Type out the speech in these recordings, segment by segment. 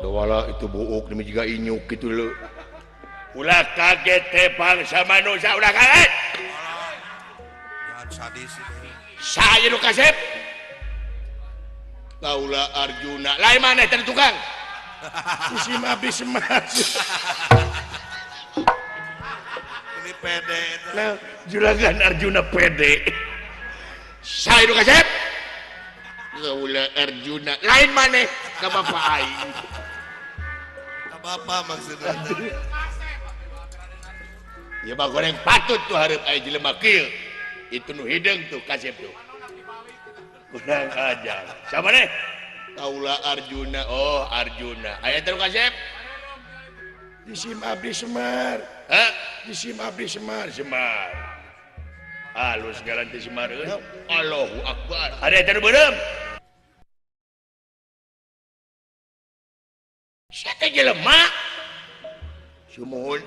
Dawala itu buuk demi juga inyuk gitu lho. Ulah kaget teh bangsa manusia ulah kaget. Jangan sadis itu. Saya nu kasep. Kaula Arjuna. Lain mana tadi tukang? Isim abdi Semar. Ini pede. Nah, juragan Arjuna pede. Saya nu kasep. Kaula Arjuna. Lain mana? Ka bapak aing. Ka bapak maksudnya. Ya mah goreng patut tuh hareup aya jelema kieu. Itu nu hideung tuh kasep tuh. Kurang ajar. Siapa nih? Kaula Arjuna. Oh, Arjuna. Aya teh kasep? Disim abdi Semar. Hah? Disim abdi Semar, Semar. Halus garanti Semar euy. Allahu Akbar. Ada teh beureum. Sia teh jelema. Sumuhun.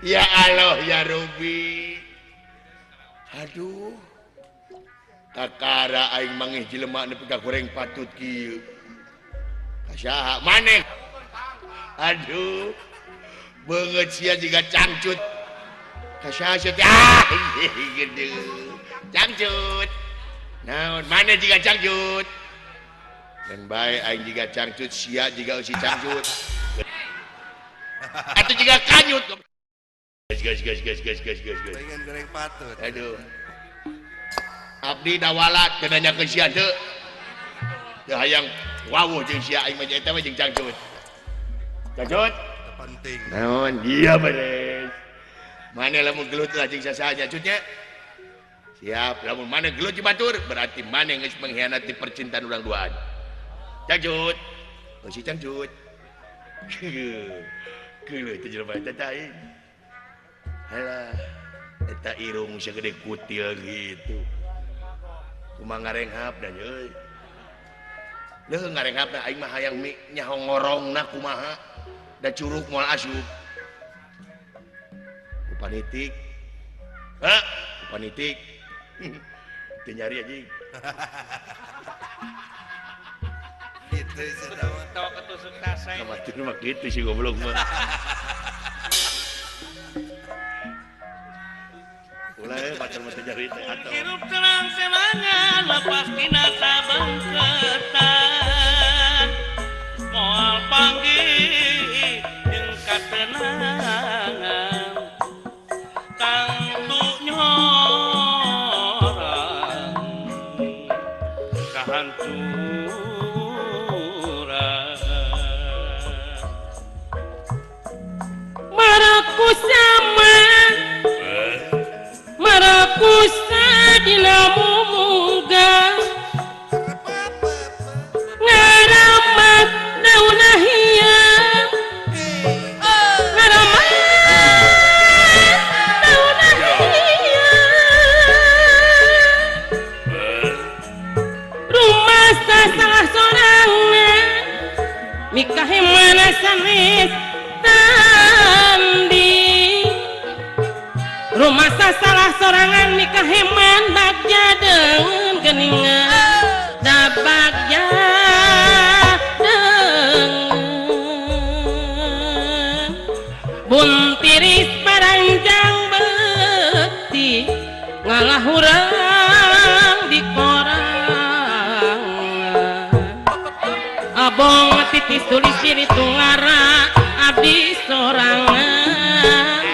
Ya Allah ya Rubi. Aduh. Kakara aing mangih jelema nepi ka goreng patut kieu. Ka saha maneh? Aduh. Beungeut sia jiga cangcut. Ka saha sia teh? Ah, gede. Cangcut. Naon maneh jiga cangcut? Dan bae aing jiga cangcut, sia jiga eusi cangcut. Atuh jiga kanyut. Gas gas gas gas gas gas gas. Pengen goreng patut. Aduh. Abdi dawala teu nanyakeun sia teu. Teu hayang wawuh jeung sia aing mah eta mah jeung cangcut. Cangcut? Penting. Naon dia beres. Mane lamun gelut lah jeung sasaha cangcutnya? Siap, lamun mane gelut jeung batur berarti mane geus mengkhianati percintaan urang duaan. Cangcut. Oh si cangcut. Geuleuh teh jelema eta teh aing. Halah, eta irung segede kutil gitu. Kumaha ngarenghap da euy. Leuh ngarenghap da aing mah hayang nyaho ngorongna kumaha. Da curug moal asup. Ku panitik. Hah? Ku panitik. Teu nyari anjing. Gitu sih tawa ketusuk tasai. Kamatur mah kitu sih goblok mah. Ulah pacar mah teu nyari teh atuh. Hirup terang semangat lepas tina sabengketan. Moal panggih jeung katenangan. Tangtu nyorang kahancuran. Marakusama marakusa dina mumuga ngaramat daun hiang ngaramat daun hiang rumah salah sorangan mikahe mana sanes tandi rumah salah sorangan nikah heman bagja deun geningan da bagja deun buntiris paranjang beuti ngalah urang di korangan abong titis tulis diri tunggara abdi sorangan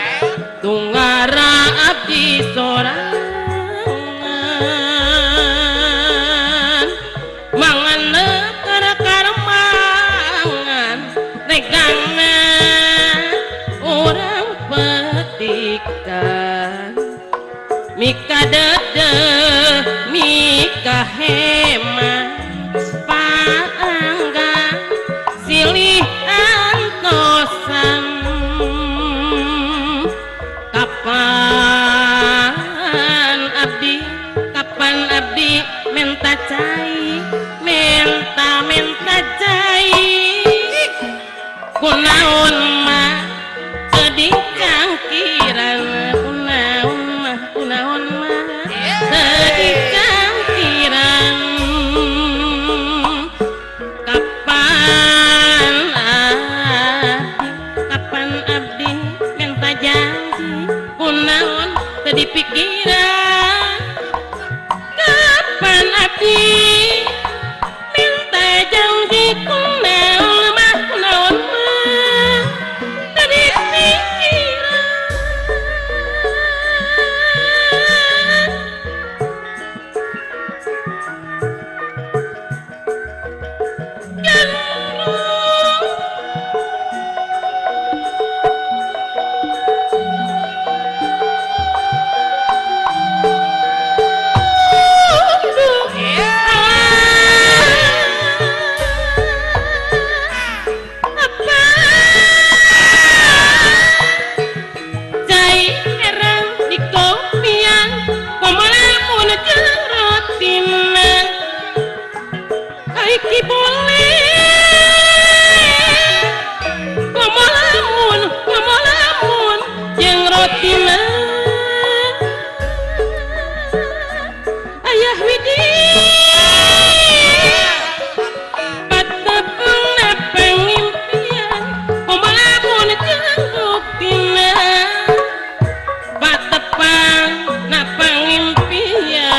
tunggara abdi sorangan mangan lekar karmangan negangan urang petikan mika dedeh mika heman paangga silih antosan kapan abdi menta cai menta menta cai kunaon mah teu dicangkiran kunaon mah teu dicangkiran. Abdi minta janji kunaon mah kunaon mah dari pikiran gandrung apa cai erang di kopian pemalamun jeung rotina aiki boleh pemalamun pemalamun jeung rotina ayah Widi patepung pangimpian pemalamun jeung buktina patepang na pangimpian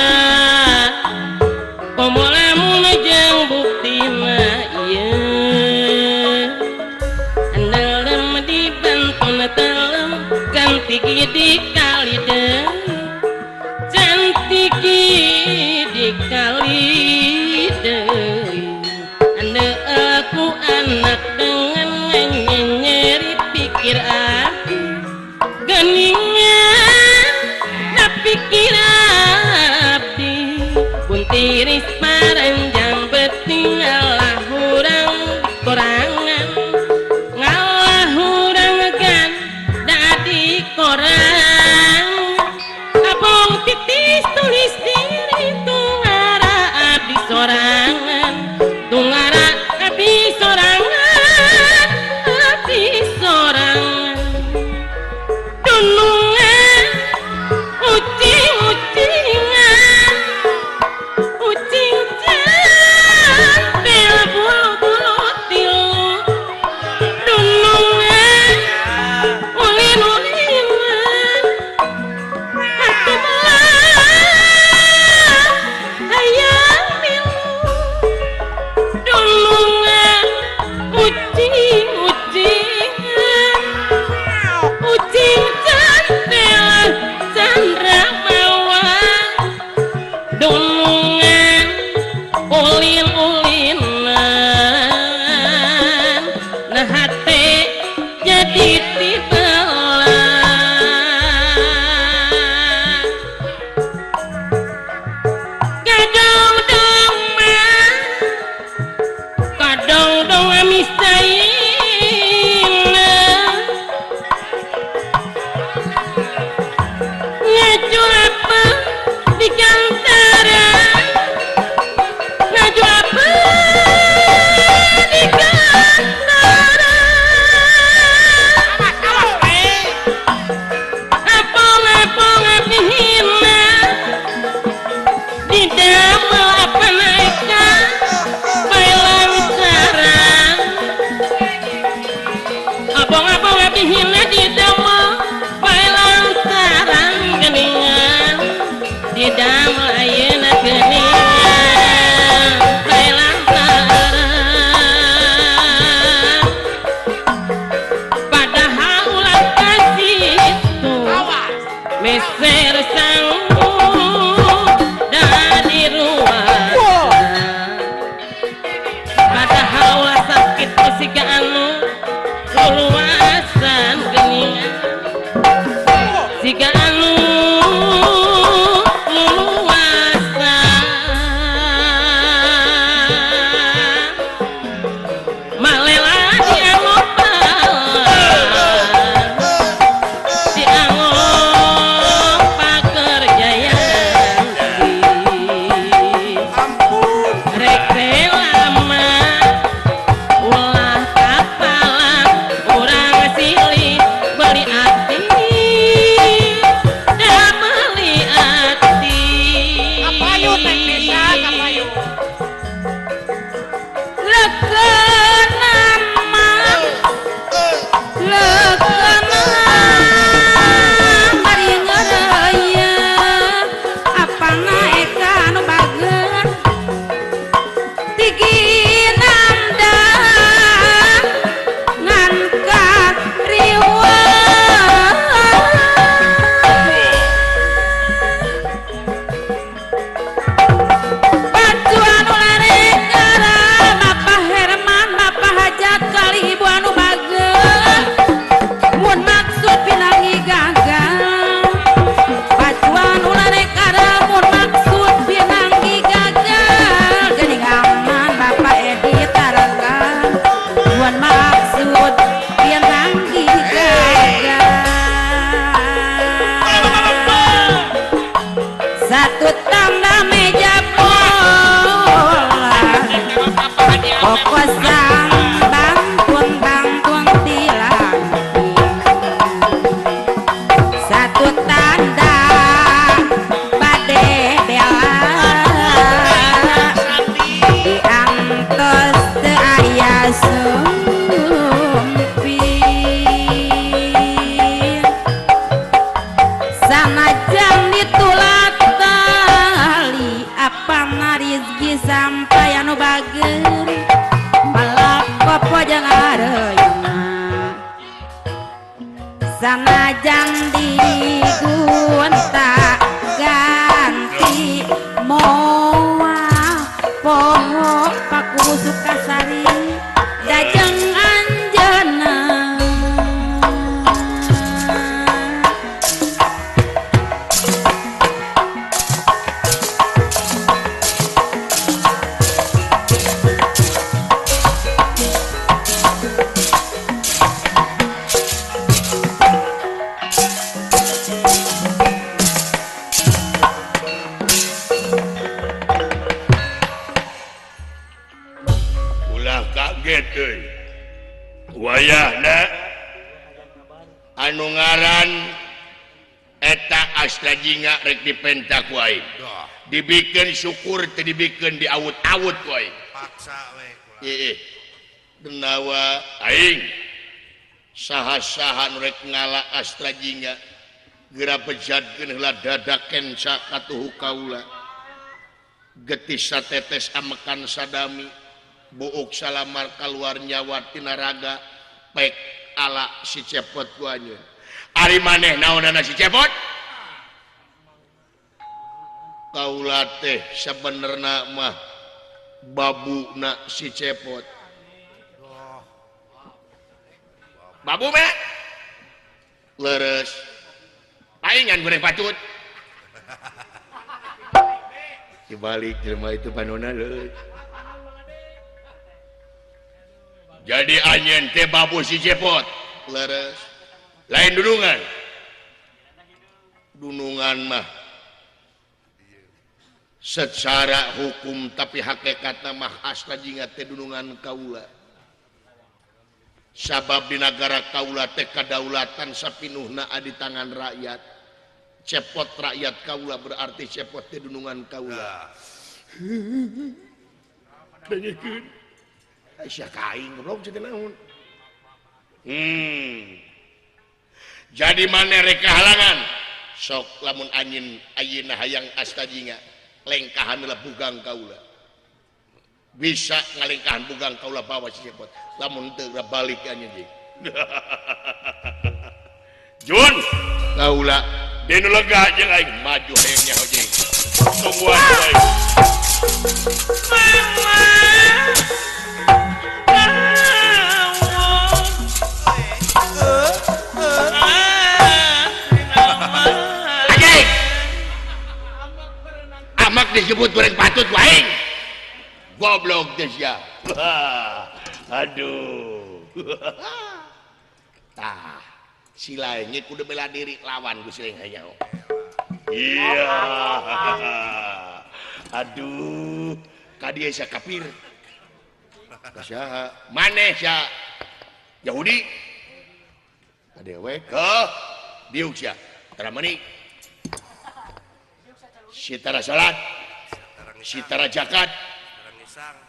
pemalamun jeung buktina ieu andalem dibantun telem ganti di kali deui cantik di kali deui ande aku anak dengan nyeri pikir aku geningan na pikir abdi buntiris paranjang beting ngalah hurang korangan ngalah hurang gan dadi korang abong titis tulis diri tungara abdi sorangan tungara abdi sorangan abdi sorangan dunungan ucing-ucingan ucing cantel bulu-bulu tilu dunungan ulin-ulinan hati belah hayang milu dunungan ucing-ucingan ucing cantel candra mawa dunungan ulin-ulinan nah hate jadi tibelah kadong-dong mah kadong-dong amis caina ngaju apa di kantara ngaju apa di kantara apong-apong abdi hina di damel apa naiknya bailang sarang abong-abong abdi hina di damel bailang sarang geningan di damel ayeuna geningan bailang sarang padahal ulah kasih itu meser sanggup dari ruang padahal ulah sakit siga anu luluasan geningan siga anu luluasan malela diangopan diangop pakerjayanti Ampun. rek lama ulah kapalan urang silih beli ati da beli ati Kapayu teh desa kapayu. Lekenama lekenama bari ngeureuyeun apana eka anu bager. Rizki sampai anu bager balap kopo jeung areuna sanajan digonta ganti moal poho Paku Sukasari dajeng anjeunna. Wayahna anu ngaran eta Astra Jingga rek dipenta ku aing. Dibikeun syukur teu dibikeun diawut-awut ku aing. Paksa we. Heeh. Denawa aing saha-saha nu rek ngala Astra Jingga geura bejadkeun heula dadaken sakatuhu kaula. Getih satetes amekan sadami. Buuk salamar kaluar nyawa tina raga pek ala si Cepot ku anjeun. Ari maneh naonana si Cepot? Kaula teh sabenerna mah babuna si Cepot. Babu mah? Leres. Paingan goreng patut. Dibalik jelema itu panona leuh. Jadi anjeun teh babu si Cepot. Leres. Lain dunungan. Dunungan mah secara hukum tapi hakikatna mah Astra Jingga teh dunungan kaula. Sabab di nagara kaula teh kadaulatan sapinuhna di tangan rakyat. Cepot rakyat kaula berarti Cepot teh dunungan kaula. Dengekeun. Aisyah kaing goblok cenah naon. Jadi maneh rek halangan sok lamun anjeun ayeuna hayang Astra Jingga lengkahan heula bugang kaula. Bisa ngalengkahan bugang kaula bawa si Cepot. Lamun teu balik anjeun jeung. Jun kaula dinu lega jeung aing maju hayang nyaho jeung. Tungguan aing. Mama. Amak disebut goreng patut waing. Goblok teh sia. Aduh. Tah, si lainnya kudu bela diri lawan ku si lain nyaho. Iya. Aduh, ka dieu sia kafir. Ka saha? Maneh sia Yahudi. Ka dewek. Heuh. Diuk sia. Tara meuni. Sitara salat, sitara zakat,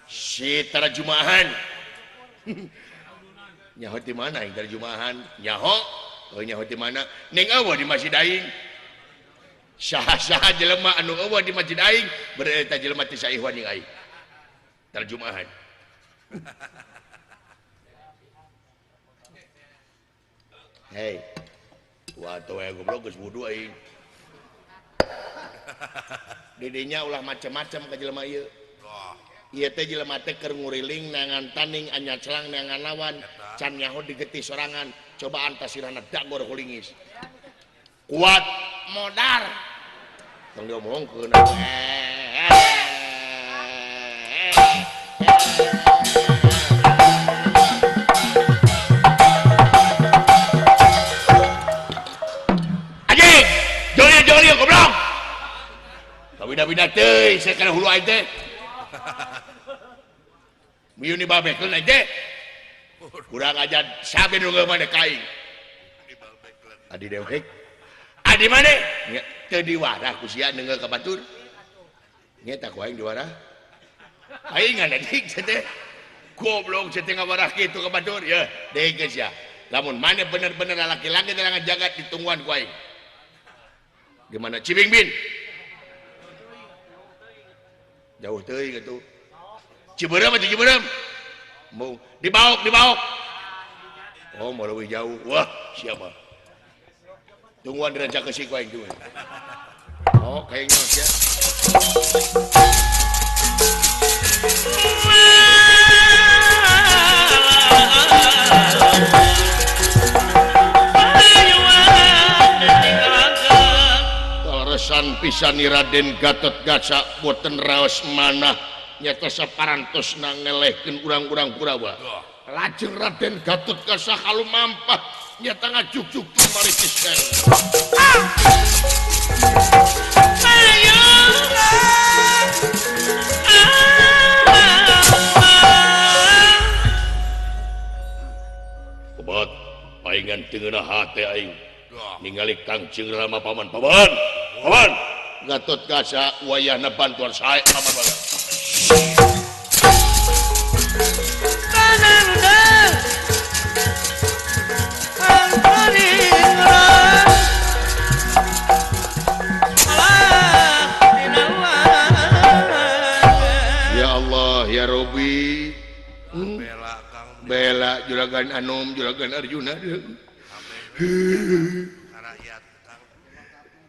sitara jumahan. Nyaho di mana yang dari jumahan? Nyaho, oh nyaho di mana? Ning eueuh di masjid aing. Saha-saha jelema anu eueuh di masjid aing, berarti eta jelema teh saihwan jeung aing. Terjumahan. Hei. Wah, teu we goblok geus wudu aing. Didinya ulah macam-macam ke jelema ieu. Ieu teh jelema teh keur nguriling neangan taning anyar celang neangan lawan can nyaho digetih sorangan coba antasirana dagor kulingis. Kuat modar. Tong diomongkeun. Anjing, joli-joli goblok. Bida-bida teuing saya kana hulu aing teh. Mieu ni babekeun aing teh. Kurang ajar sabe nu maneh ka aing. Adi dewek. Adi maneh teu diwarah ku sia neunggeul ka batur. Nya tah ku aing diwarah. Aing nganedik teh. Goblok teh ngawarah kitu ka batur ya. Deui geus sia. Lamun maneh bener-bener laki-laki dalam jagat ditungguan ku aing. Gimana Cibingbin? Jauh teuing atuh. Ciberem atuh Ciberem. Mau dibaok dibaok. Oh, mau leuwih jauh. Wah, siapa? Tungguan dirancak ke siku aing tuh. Oh, kayaknya ya. Kaleresan pisan Raden Gatotkaca boten raos manah nyata saparantosna ngelehkeun urang-urang Kurawa. Lajeng Raden Gatotkaca kalumampah nyata ngajugjug maritis kene. Obat paingan teu ngeunah hate aing ningali Kangjeng Rama paman paman paman Gatotkaca wayahna bantuan sae paman paman. Ya Allah ya Robi, bela juragan Anom juragan Arjuna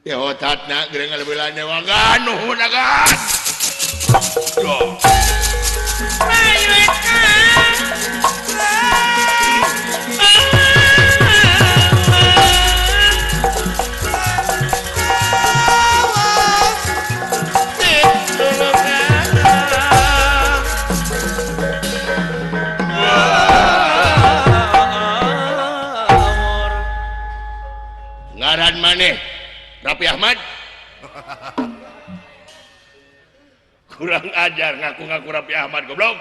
ya otatna gereng bela newagan nuhun agan. Ngaran maneh Raffi Ahmad. Kurang ajar ngaku-ngaku Raffi Ahmad goblok.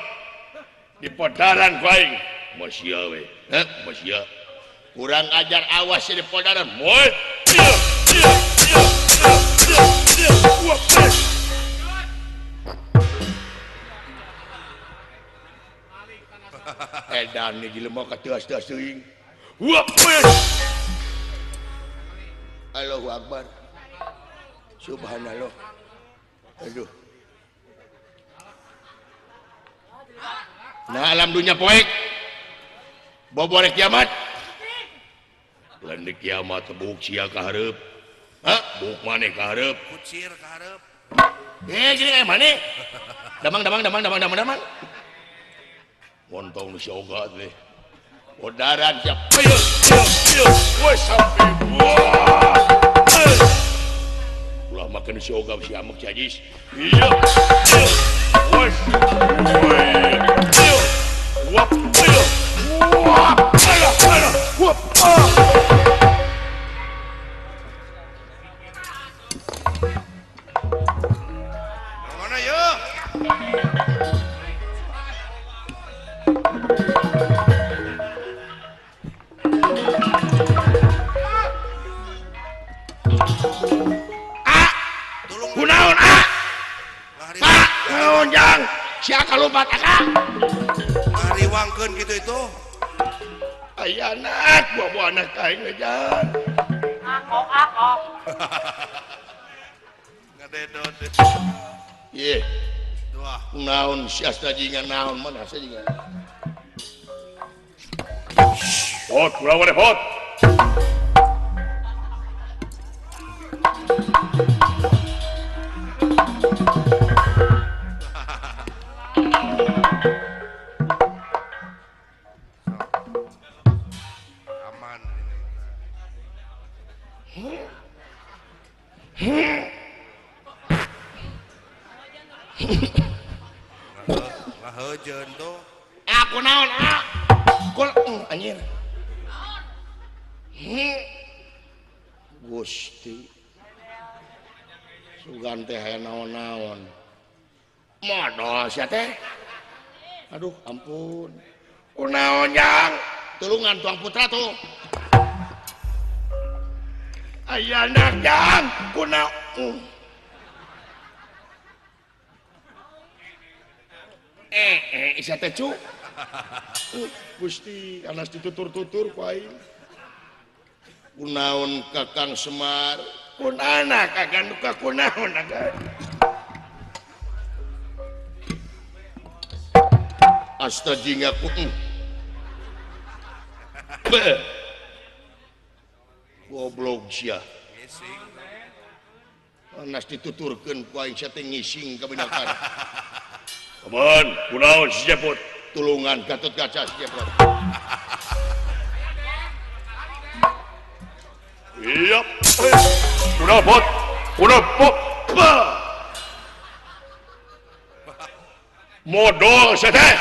Di podaran ku aing. Masya we. Heh, masya. Kurang ajar awas di podaran. Moy. Edan ni jelema kateas-teas teuing. Wah. Allahu Akbar. Subhanallah. Aduh. Nah alam dunia poek. Boborek kiamat. Lendik kiamat buk sia ka hareup. Hah? Buk maneh ka hareup. Kucir ka hareup. Eh gini aya maneh. Damang damang damang damang damang damang. Montong nu si oga teh. Odaran siap. Ayo, ayo, ayo. Wes sampai. Wah. Ulah makan si oga si amek si ajis. Iya. Wes. Ayo. Wap. Ayo. Wap. Ayo. Ayo. Wap. Mana yo? Kunaon ah? Pak, naon jang? Sia kalumpat akak. Ngariwangkeun kitu itu. Aya anak, buah-buah anak aing jang. Akok akok. Ngadedot. Ye. Dua. Naon sia sajingan naon mana sajingan. Hot, kurang wareh hot. Aman. Ngahejeun tuh. Aku naon ah. Kul anjir. Gusti. Sugan teh aya naon-naon. Modol sia teh. Aduh, ampun. Kunaon jang? Tulungan tuang putra tuh. Aya anak jang, kunaon. Isa teh cu. Gusti, anas ditutur-tutur ku aing. Kunaon Kakang Semar? Kunana kakang duka kunaon agan. Asta jingga ku. Goblok sia. Panas dituturkeun ku aing sia teh ngising ka binakar. Aman, kunaon si Jepot? Tulungan Gatot Kaca si Jepot. Iya. Kunaon bot? Kunaon bot? Modol sia teh.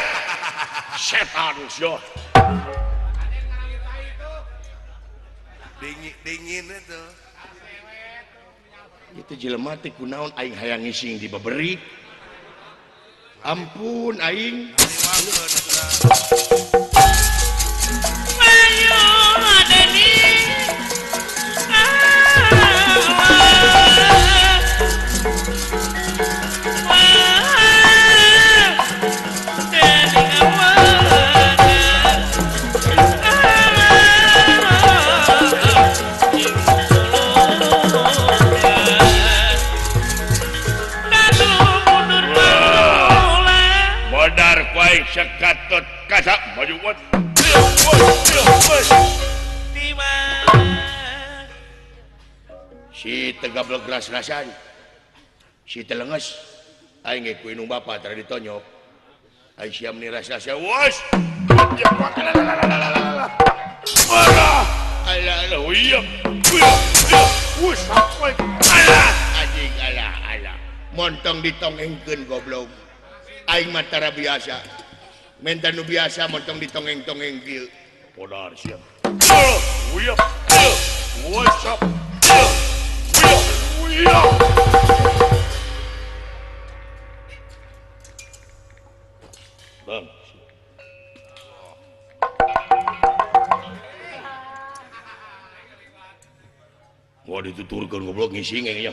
Setan sia. Dingin itu. Itu jelema teh kunaon aing hayang ngising di baberi. Ampun aing. Sekatot kaca maju wat. Si tegablek ras-rasan. Si telenges. Aing ge ku indung bapa tara ditonyok. Aing siam ni ras-rasan. Was. Anjing alah alah. Montong ditongengkeun goblok. Aing mah tara biasa. Menta nu biasa montong ditongeng-tongeng kieu. Podar sia. Bang. Wah dituturkeun goblok ngising aing nya.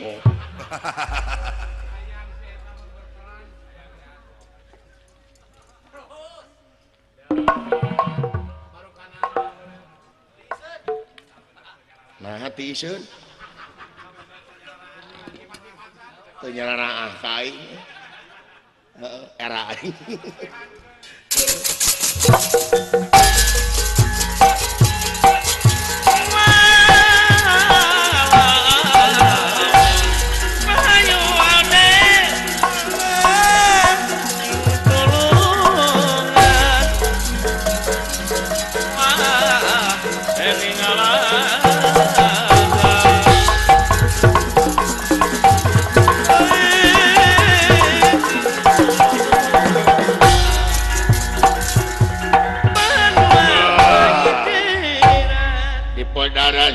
Nah hati iseun teu nyararaah ka aing heeh era aing.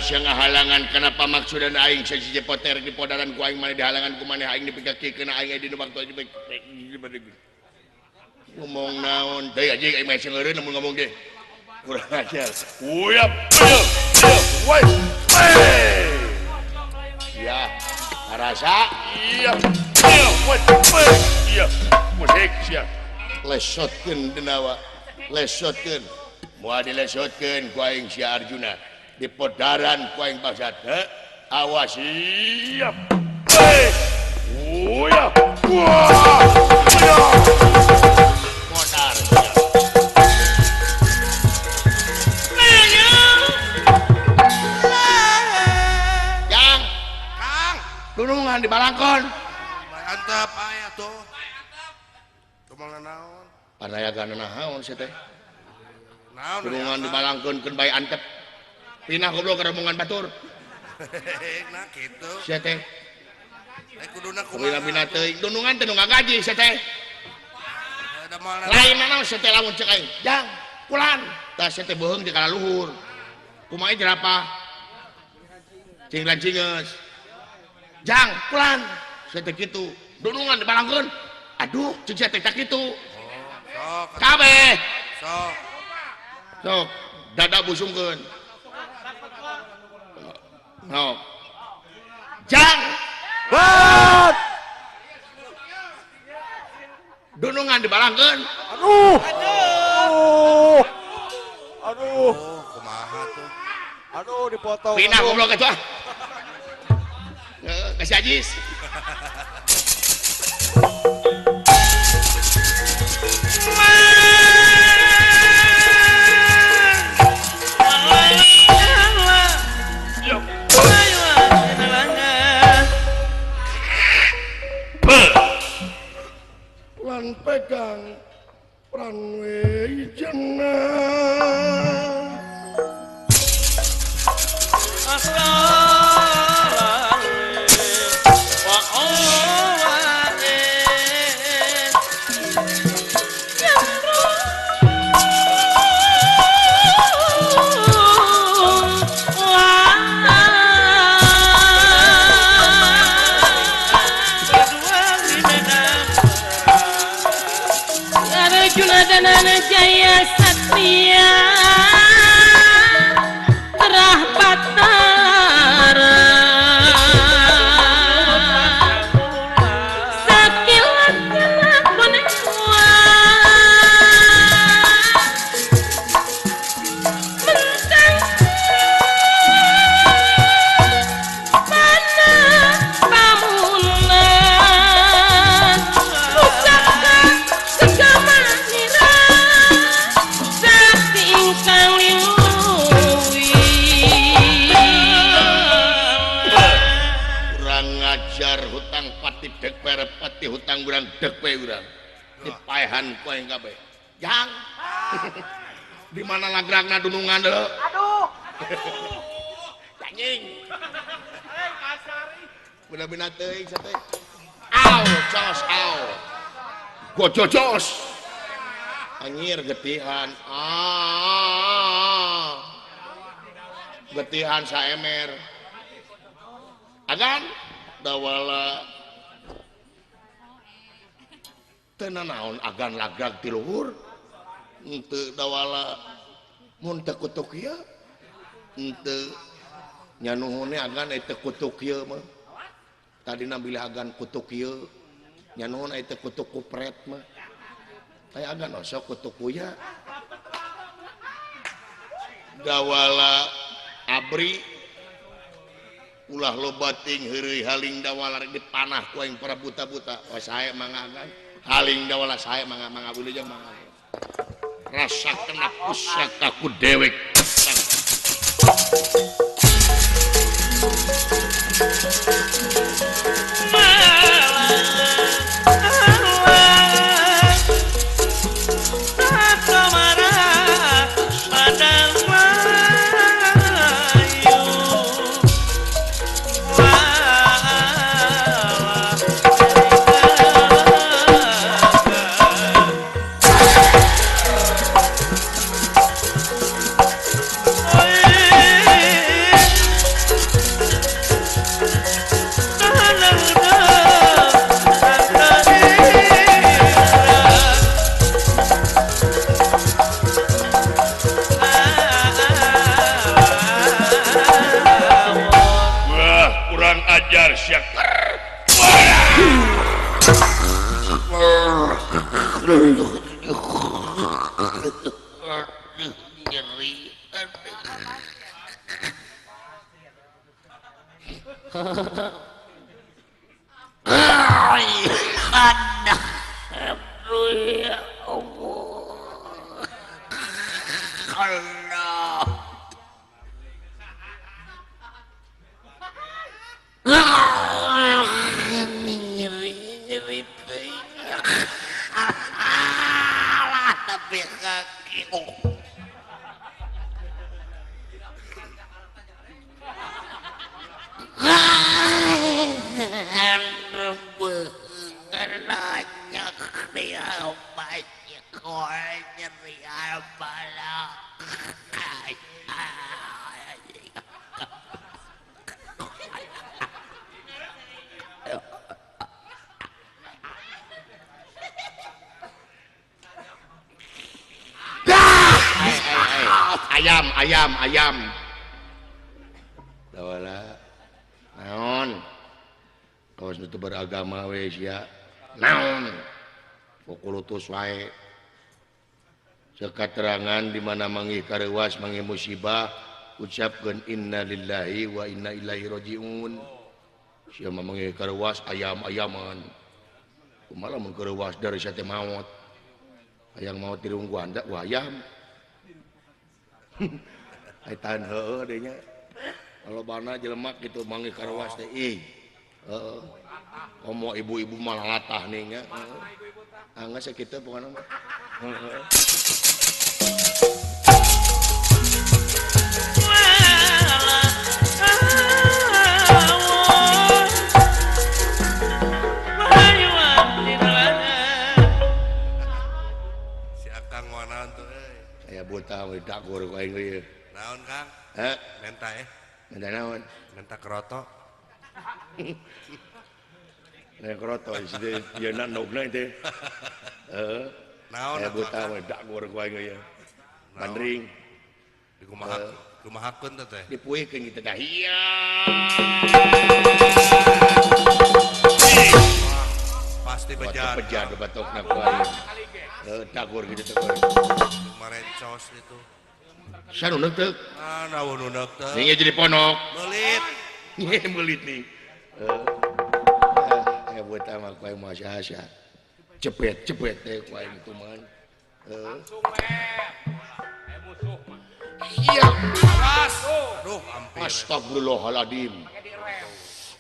Siang halangan kenapa maksudan aing si Jepoter di podaran ku aing maneh dihalangan ku maneh aing dipikakikeun aing di waktu ngomong naon deui anjing aing mah seueureun lamun ngomong ge kurang ajar. Uyap. Woi. Ya, rasa. Iya. Iya. Musik sia. Lesotkeun denawa. Lesotkeun. Moal dilesotkeun ku aing si Arjuna. Di podaran ku aing bangsat. Awas siap. Uyap. Wah. Podar. Jang. Kang. Dunungan di balangkon. Antep aya tuh. Kumaha naon? Panayagan naon sia teh? Naon? Dunungan di balangkon keun bae antep. Pinah goblok ke rombongan batur. Nah kitu. Sia teh. Eh kuduna kumaha? Bina teuing dunungan teh nu ngagaji sia teh. Lain naon sia teh lamun cek aing. Jang, kulan. Tah sia teh beuheung di kalaluhur. Kumaha jerapah? Cing lancingeus. Jang, kulan. Sia teh kitu. Dunungan dibalangkeun. Aduh, cing sia teh tak kitu. Sok. Kabeh. Sok. Sok, dada busungkeun. No. Jang. Bat. Dunungan dibalangkeun. Aduh. Aduh. Aduh. Oh, kumaha tuh? Aduh, dipotong. Pinah goblok atuh ah. Heeh, kasih ajis. Wah. Lan pegang pranwijana Jaya Satria Terah Batara Sakilat kelak bonewa Mentang Mana pamunan Pusaka segama nira ingkang liuwi. Kurang ngajar hutang pati dek pati hutang urang dek we urang. Dipaehan ku aing kabeh. Jang. Di mana lagragna dunungan deuleu? Aduh. Anjing. Bener-bener teuing sate. Aw, cos aw. Gojojos. Anjir getihan. Ah. Getihan saemer. Agan dawala teu nanaon agan lagrag ti luhur. Henteu dawala mun teu kutuk ieu. Henteu nya nuhunne agan teu kutuk ieu mah. Tadina bilih agan kutuk ieu. Nya nuhun teu kutuk kupret mah. Aya agan osok kutuk kuya. Dawala abri ulah loba ting heureuy haling dawala rek dipanah ku aing para buta-buta. Oh sae mangga agan. Haling dawala sae mangga mangga wilujeng mangga. Rasa kena pusaka ku dewek. Ayam ayam ayam dawala naon kawas nu teu beragama we sia naon pokulutus wae sekaterangan di mana manggih kareuwas manggih musibah ucapkeun innalillahi wa inna ilaihi rajiun sia mah manggih kareuwas ayam-ayaman kumaha lamun kareuwas dari sia teh maot hayang maot dirungguan da ayam. Ai tahan heueuh deui nya. Kalau bana jelema kitu manggih kareuwas teh ih. Heeh. Komo ibu-ibu malah latah nih nya. Heeh. Angga sakitu pokona mah. Heeh. Si Akang moal naon tuh euy. Aya buta we dagur ku aing ieu. Naon Kang? Heh, Menta eh. Menta naon? Menta keroto. Lain keroto isi teh yeuna ndogna teh. Heeh. Naon aya atuh, buta Akang? we dagur ku aing ieu. Naon? Bandring. Dikumaha kumahakeun teh teh? Dipuihkeun kitu tah. Iya. Pasti bejan. Bejan batokna ku aing. Heuh, dagur kitu teh. Marencos itu. Sanu neuk teu? Ah, naon nu neuk teh? Ning jadi ponok. Meulit. Meulit nih. Heeh. Aya buta mah ku aing mah asa-asa. Cepet-cepet teh ku aing kumaha. Heeh. Langsung we. Aya musuh mah. Iya. Awas. Aduh, hampir. Astagfirullahaladzim. Pakai direm.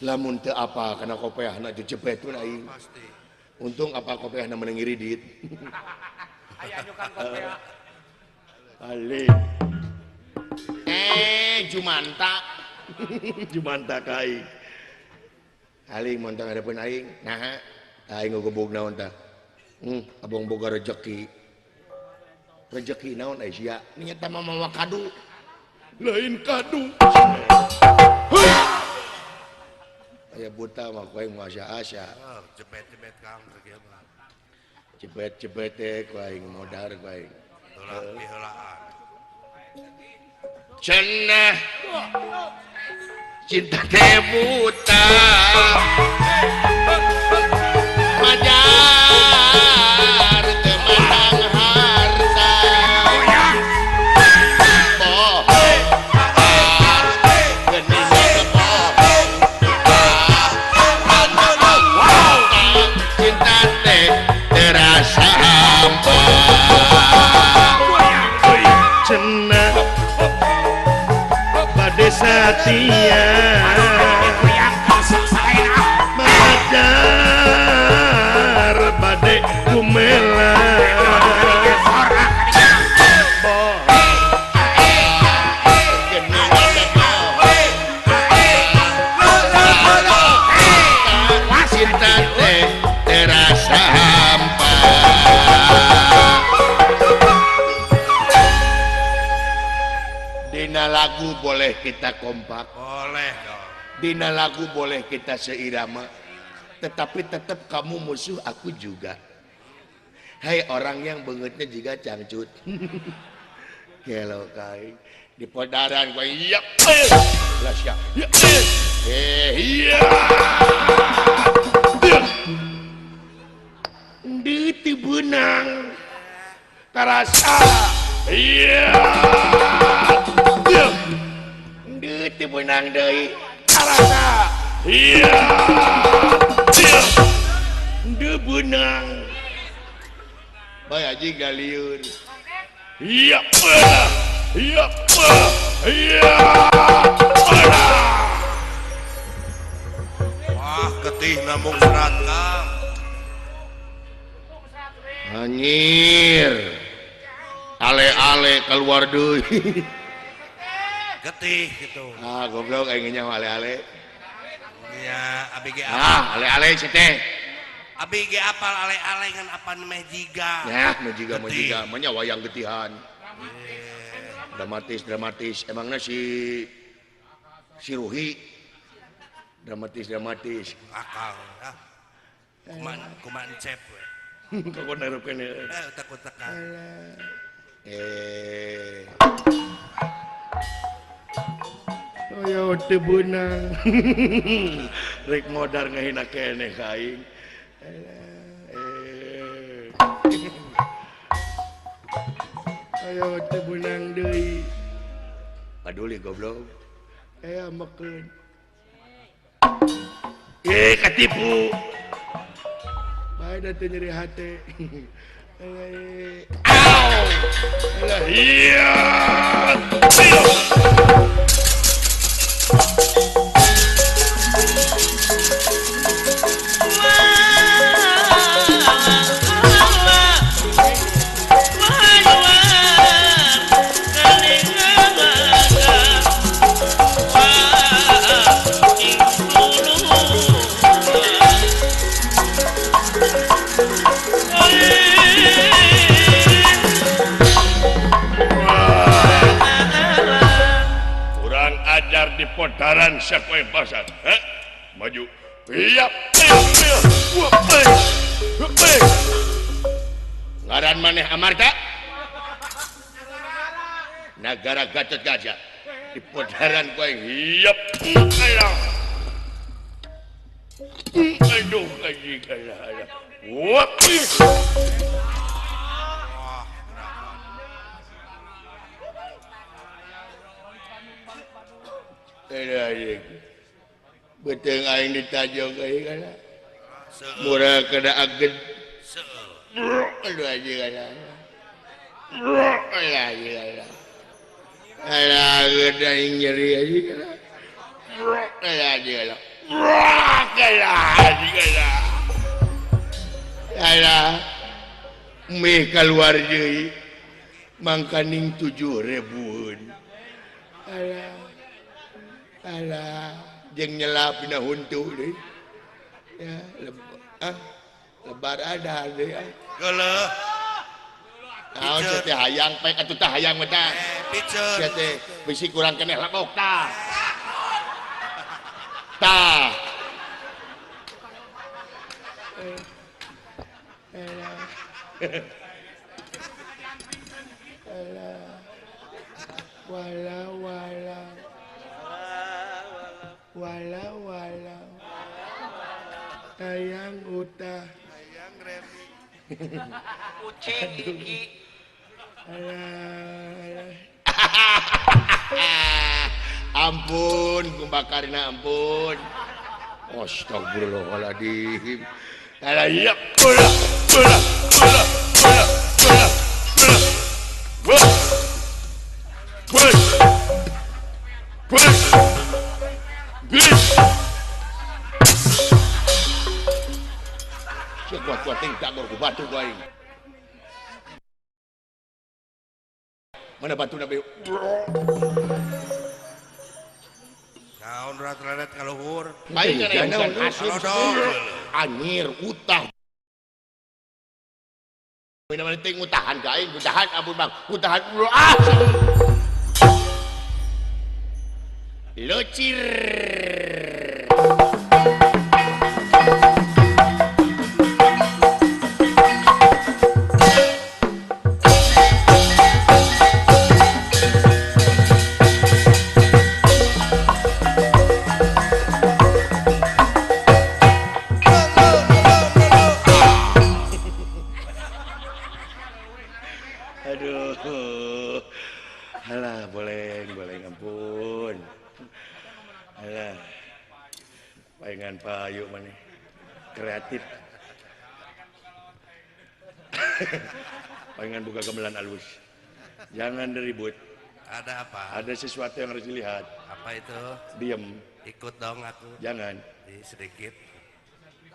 Lamun teu apa kana kopeahna jejebet pun aing. Pasti. Untung apa kopeahna meunang ngiridit. Aya nyukan kopeah. Aling. Jumanta. Jumanta ka aing. Aling montong hareupeun aing. Naha? Aing ngagebug naon tah? Abong boga rejeki. Rejeki naon ai sia? Nya eta mah mawa kadu. Lain kadu. Aya buta mah ku aing asa-asa. Jebet-jebet Kang teh kieu mah. Jebet-jebet teh ku aing modar ku aing. Heula piheulaan. Cenah cinta teh buta. Majar teu mandang harta. Bohong. Geuning bohong. Cinta teh terasa hampa. Cenah bade satia majar bade kumela. Cinta teh terasa hampa. Dina lagu boleh kita kompak, boleh dong. Dina lagu boleh kita seirama, tetapi tetap kamu musuh aku juga. Hai orang yang bengetnya juga cangcut. Gelo kai di podaran gua iya. Lah sia. Iya. Deui teu beunang. Tarasa. Iya. Deui teu beunang deui. Tarasa. Iya. Deui beunang. Bae aji galieur. Iya. Iya. Iya. Wah, getih namung serat Kang. Anjir. Ale-ale keluar deui. Getih gitu. Ah, goblok aing nyaho ale-ale. Nya abi ge Ah, ale-ale si teh. Abi ge apal ale-ale ngan apan meh jiga. Ya, meh jiga meh jiga, mah nya wayang getihan. Dramatis dramatis emangna si Ruhi dramatis dramatis. Akal ah. Kuman kuman cep we. Kok narupkeun eh utak-utakan. Ayo teu beunang. Rek modar ngahina keneh ka aing. Ayo teu beunang deui. Paduli goblok. Amekeun. Katipu. Bae da teu nyeri hate. Aw. Alah iya. Bangsat kowe bangsat. Heh. Maju. Iya. Ngaran maneh Amarta? Nagara Gatot Kaca. Di podaran kowe. Iya. Aduh, anjing alah. Wah. Beteng aing ditajong aing kana. Murah kada aged. Aduh anjing alah. Alah anjing alah. Alah aged aing nyeri anjing alah. Alah anjing alah. Alah anjing alah. Alah meh kaluar deui mangkaning 7.000-eun. Alah. Alah, jeung nyelap dina huntu deui. Ya, lebar ada deui ah. Geuleuh. Naon sia teh hayang pek atuh tah hayang mah tah. Piceun. Sia teh bisi kurang keneh lebok tah. Tah. Alah. Alah. Walau walau. Walau walau hayang utah hayang remi kucing iki. Alah. Ampun kumbakarna ampun. Astagfirullahaladzim. Alah iya bola bola bola bola bola bola. Bola. Bola. Kuat-kuat ting dagor ku batu ku aing. Mana batu nabi? Naon rat-rat ka luhur? Aing anjir utah. Mana ting utahan ka aing, utahan ampun Bang, utahan. Ah. Locir. Aduh, alah boleh, boleh ampun. Alah, palingan payu mana, kreatif. Palingan buka gamelan alus. Jangan ribut. Ada apa? Ada sesuatu yang harus dilihat. Apa itu? Diem. Ikut dong aku. Jangan. Sedikit.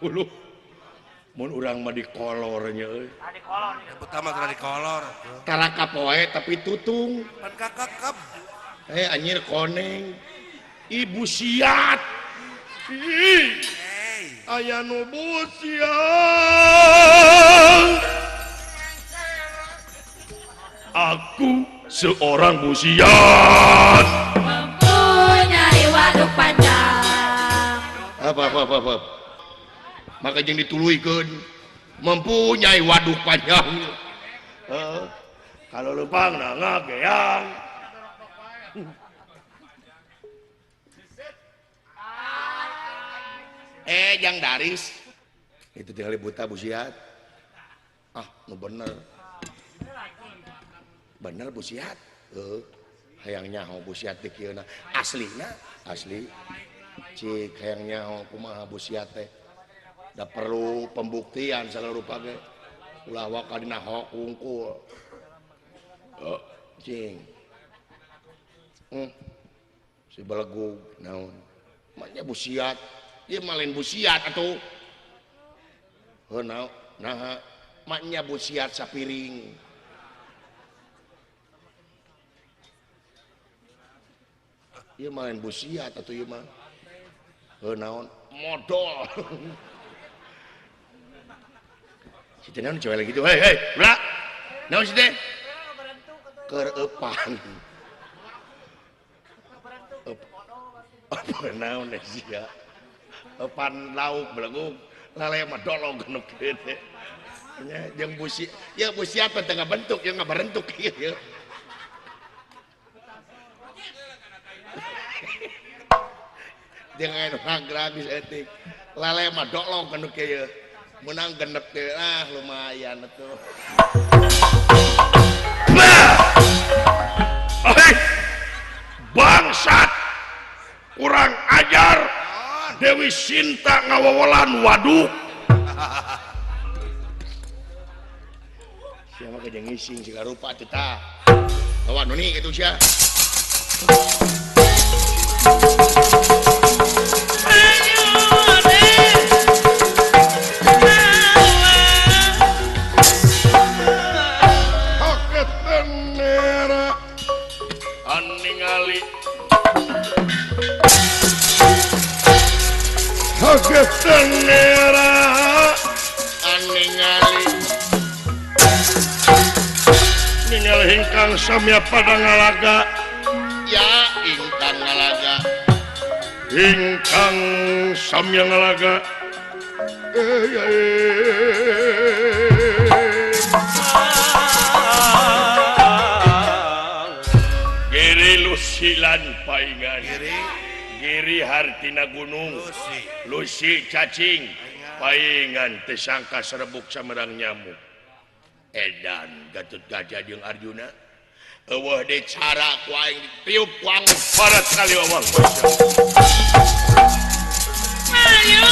Uluh. Mun urang mah dikolornya euy. Pertama tara dikolor. Tara kapoe tapi tutung. Pan kakakep. Anjir koneng. Ibu siat. Ih. Aya nu busiat. Aku seorang busiat. Mempunyai waduk panjang. Apa apa apa apa. Maka jeung dituluykeun mempunyai waduk panjang. Kalau lempang nah ngageang. Jang daris. Itu tinggal buta busiat. Ah, nu bener. Bener busiat. Hayang nyaho busiat teh kieu na. Aslina, asli. Cik hayang nyaho kumaha busiat teh. Da perlu pembuktian segala rupa ge. Ulah waka dina hok wungkul. Cing. Si belegug naon. Maknya busiat. Ieu mah lain busiat atuh. Heuh naon naha maknya busiat sapiring. Ieu mah lain busiat atuh ieu mah. Heuh naon modol. Si teh naon cewek gitu. Hei hei, ulah. Naon si teh? Keur eupan. Apa naon sia? Pan lauk belegug lale mah dolog nu kieu teh. Nya jeung busi, ya busi apa teh ngabentuk ya ngabarentuk ieu. Jeung anu gratis etik. Lale mah dolog nu kieu. Menang genep teh ah lumayan atuh. Bangsat kurang ajar Dewi Sinta ngawawalan waduk. Siapa kerja ngising siga rupa teh tah. Lawan nuni kitu sia. Ningali ingkang samya pada ngalaga, ya ingkang ngalaga, ingkang samya ngalaga. Giri lusilan paingan, giri hartina gunung, lusi cacing, paingan tesangka serebuk samerang nyamuk. Edan Gatot Kaca jeung Arjuna eueuh deui cara ku aing ditiup ku angin barat kali awang. Ayo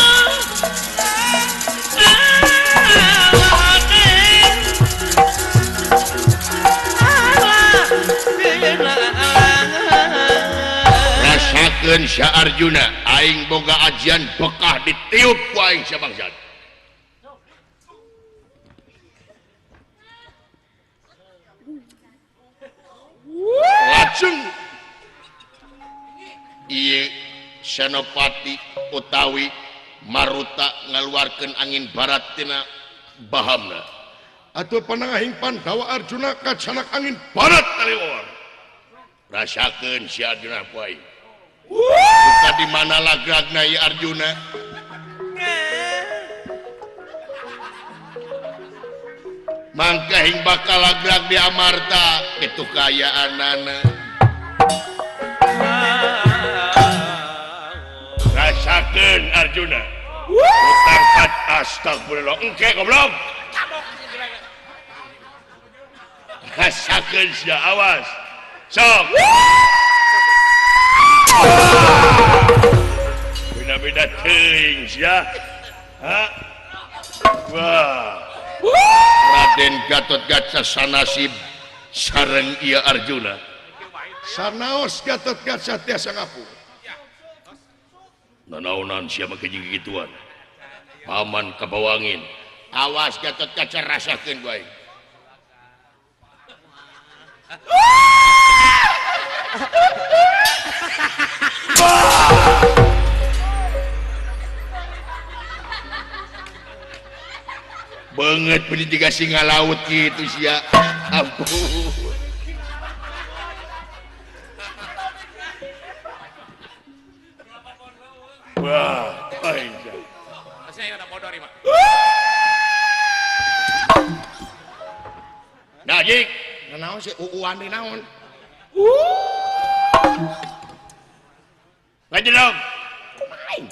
rasakeun sia Arjuna aing boga ajian bekah ditiup ku aing sia bangsat. Lajeng ieu Senopati utawi Maruta ngaluarkeun angin barat tina bahamna. Atuh panangahing Pandawa Arjuna kacanak angin barat kaliwar. Rasakeun si Arjuna ku aing. Buka di mana lagragna ieu Arjuna? Mangka hing bakal lagrag di Amarta kitu kaayaanana. Rasakeun Arjuna. Utangkat astagfirullah engke goblok. Rasakeun sia awas. Sok. Beda-beda teuing sia. Ha? Wah. Raden Gatot Kaca sanasib sareng ieu Arjuna. Sanaos Gatot Kaca tiasa ngapung. Nanaonan sia make jeung kituan. Paman kabawangin. Awas Gatot Kaca rasakeun ku aing. Banget beli tiga singa laut gitu sia. Ampun. Wah, aja. Nah, jik, naon sih uuan di naon? Ngaji dong. Kumain.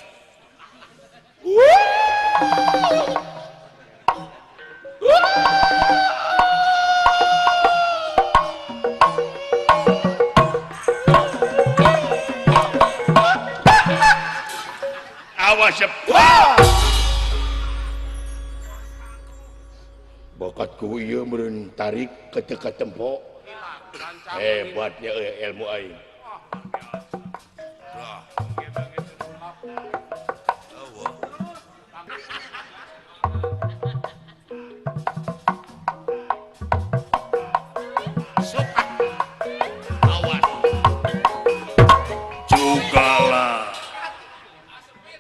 Awas ya. Bakat ku ieu meureun tarik ke teu tempo. Hebatnya ilmu aing.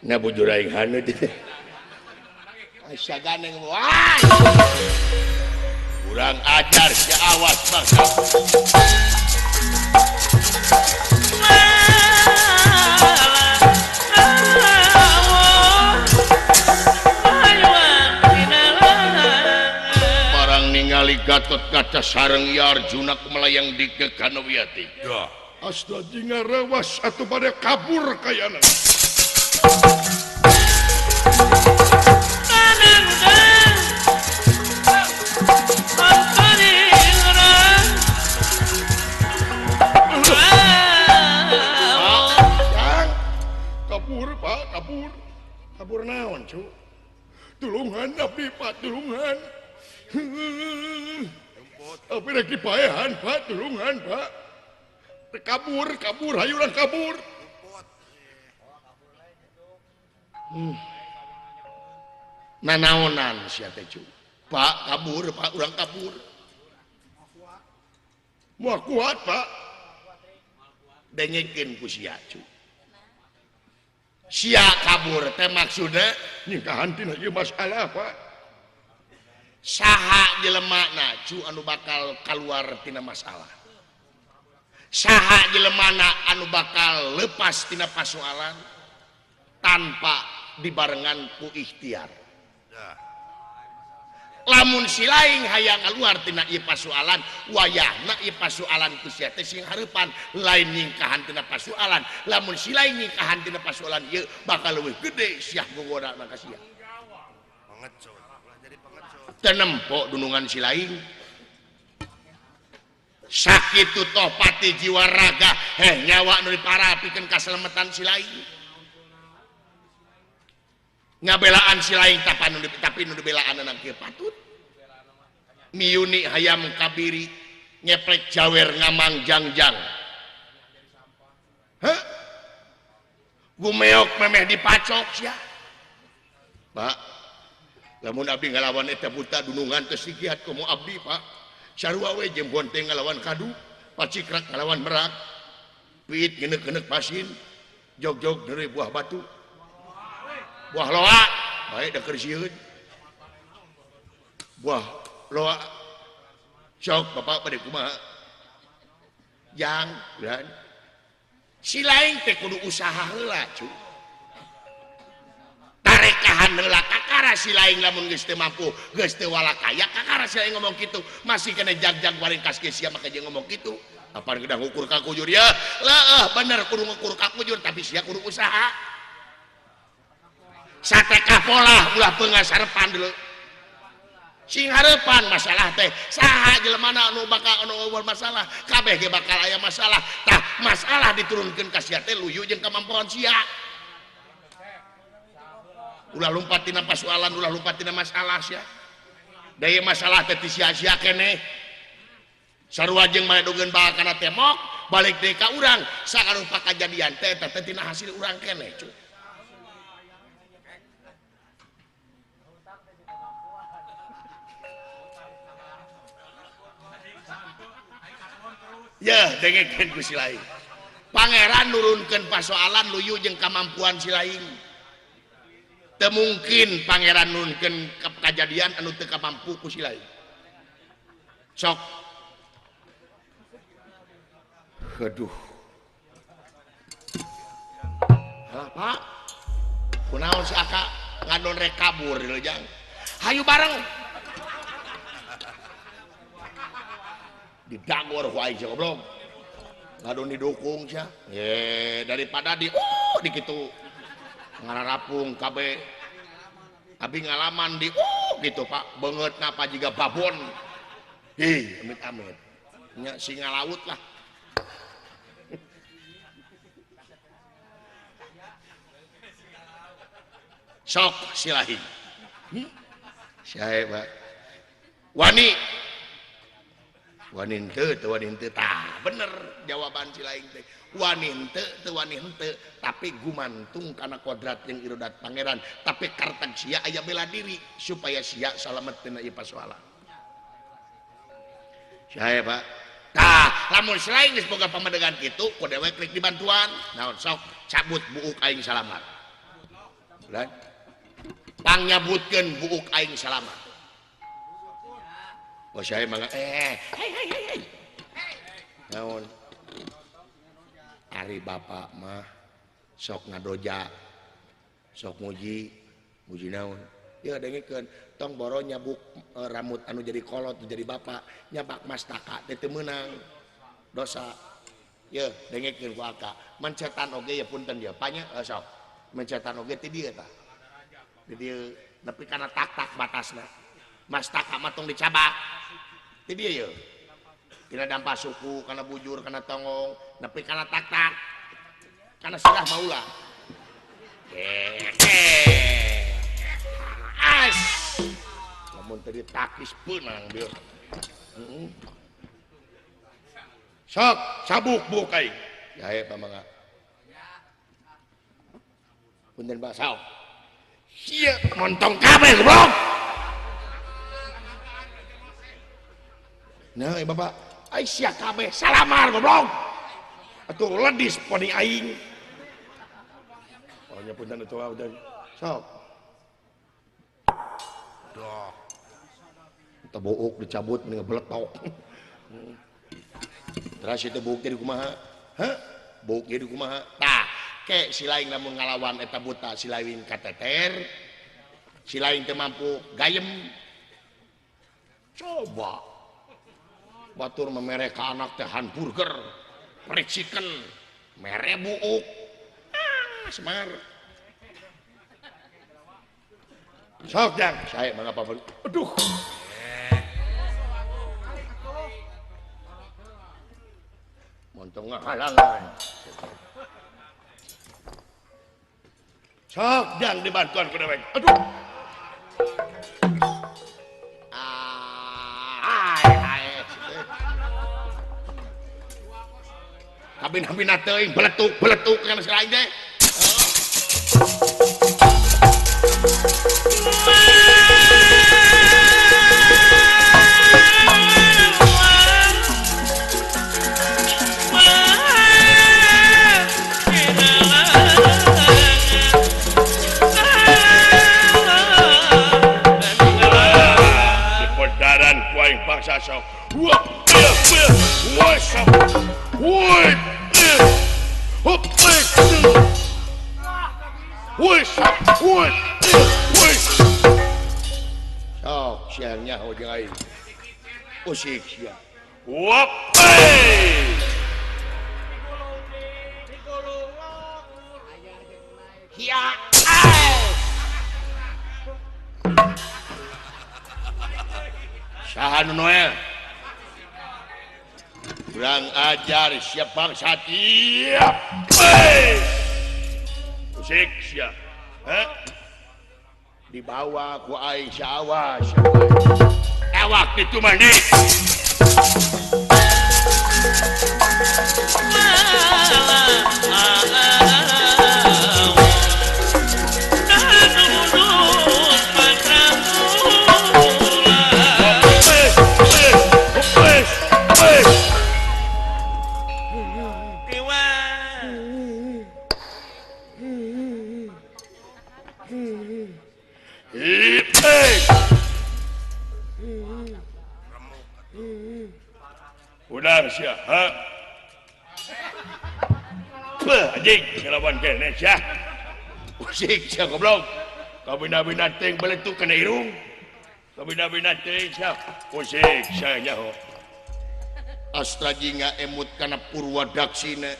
Nah bujur aing haneut teh. Asa ganeng wae. Kurang ajar sia awas bangsa. Alah. Ningali Gatot Kaca sareng Arjuna melayang di Kekanawiyati. Ya. Asda ngarawas atuh pada kabur kayana. Kabur Pak, kabur. Kabur naon, cu? Tulungan abdi Pak, tulungan. Abdi rek dipaehan Pak, tulungan Pak. Kabur, kabur, hayu urang kabur. Nanaonan sia teh cu? Pak, kabur, Pak, urang kabur. Moal kuat, Pak. Dengekeun ku sia, cu. Sia kabur teh maksudna nyingkahan tina ieu masalah, Pak. Saha jelemana cu anu bakal kaluar tina masalah? Saha jelemana anu bakal lepas tina pasoalan tanpa dibarengan ku ikhtiar? Lamun si laing hayang kaluar tina ieu pasoalan, wayahna ieu pasoalan ku sia teh sing hareupan, lain nyingkahan tina pasoalan. Lamun si laing nyingkahan tina pasoalan ieu bakal leuwih gede siah gogodana ka sia. Pengecut, ulah jadi pengecut. Teu nempo dunungan si laing. Sakitu toh pati jiwa raga heh nyawa nu diparapikeun kaselemetan si laing. Ngabelaan si laing tapi nu dibelaan anak kieu patut. Miyuni hayam kabiri nyeplek jawer ngamang jangjang. Hah? Gumeok memeh dipacok sia. Pak, lamun abdi ngalawan eta buta dunungan teu sikiat komo abdi, Pak. Sarua we jeung bonteng ngalawan kadu, pacikrak ngalawan merak, piit ngenek-ngenek pasin, jog-jog deureuy buah batu. Buah loa, baik da keur sieun. Buah loa. Sok bapak bade kumaha? Jang, dan si laing teh kudu usaha heula, cu. Tarekahan heula kakara si laing lamun geus teu mampu, geus teu walakaya kakara si laing ngomong kitu. Masih kena jag-jag waring kas geus sia maka jeung ngomong kitu. Apaan kedah ngukur ka kujur ya? Lah, bener kudu ngukur ka kujur tapi sia kudu usaha. Sateka pola ulah pengasarepan dulu. Sing harepan masalah teh saha jelemana anu bakal anu eueuh masalah, kabeh ge bakal aya masalah. Tah masalah diturunkeun ka sia teh luyu jeung kamampuan sia. Ulah lumpat tina pasualan, ulah lumpat tina masalah sia. Da ieu masalah teh sia-sia keneh. Sarua jeung maledogeun baal kana temok, balik deui ka urang, sakarupa kajadian teh eta teh tina hasil urang keneh, cu. Ya, dengekeun ku si laing. Pangeran nurunkeun pasoalan luyu jeung kamampuan si laing. Teu mungkin pangeran nurunkeun kajadian anu teu kamampu ku si laing. Sok. Aduh. Halah, Pak. Kunaon si Aka ngadon rek kabur deui jang. Hayu bareng. Didagor ku aing goblok. Ngadon didukung sia. Ye, daripada di di kitu. Ngararapung kabeh. Abi ngalaman di gitu Pak, beungeut napa jiga babon. Ih, amit-amit. Nya singa laut lah. Sok silahi. Sae Pak. Wani wani henteu teu wani henteu tah bener jawaban si laing teh wani henteu teu wani henteu tapi gumantung kana kodrat jeung irodat pangeran tapi kartag sia aya bela diri supaya sia salamet tina ieu pasoalan. Sae Pak. Tah lamun si laing geus boga pamadegan kitu ku dewek rek dibantuan naon sok cabut buuk aing salamat. Lan pangnyabutkeun buuk aing salamat. Oh saya mangga hei hei hei hei. Naon? Ari bapak mah sok ngadoja. Sok muji, muji naon? Ya dengekeun tong boro nyabuk rambut anu jadi kolot jadi bapak nyabak mastaka teh teu meunang dosa. Ya dengekeun ku aka mencetan oge ya punten dia panya sok mencetan oge ti dieu tah. Di dieu nepi kana tak-tak batasna. Mastaka mah tong dicabak. Ti dieu ye. Tina dampa suku kana bujur kana tonggong nepi kana tak-tak. Kana sirah maulah. As. Lamun teu ditakis peunang bieu. Sok sabuk buk aing. Jahe pamangga. Punten Pak sok. Sia montong kabeh goblok. Nah, Bapak, ai sia kabeh salamar goblok. Atuh ledis poni aing. Oh nya punten atuh udah. Sok. Dok. Teu buuk dicabut mending beletok. Terus itu buuk jadi kumaha? Hah? Buuk jadi kumaha? Tah, ke si lain lamun ngalawan eta buta si lain kateter. Si lain teu mampu gayem. Coba. Batur memere ka anak teh hamburger, fried chicken, mere buuk. Ah, semar. Sok jang, saya mangapa. Aduh. Montong ngahalangan. Sok jang dibantuan ku dewek. Aduh. Kabin-kabin teuing beletuk-beletuk kana si lain teh. Dipodaran ku aing bangsa sok. Wah, wah, sok. Woi, hup, woi, sok, woi, woi. Sok sia nyaho jeung aing. Usik sia. Wap, Hia, Saha nu Noel? Kurang ajar siap bangsa tiap. Usik sia. Hah? Dibawa ku aing sawah sia. Awak itu mah nih. Udah sia, ha? Beuh, anjing ngelawan kene sia. Usik sia goblok. Kabina-bina teuing beletuk kana irung. Kabina-bina teuing sia. Usik sia nyaho. Astra jingga emut kana Purwa Daksina.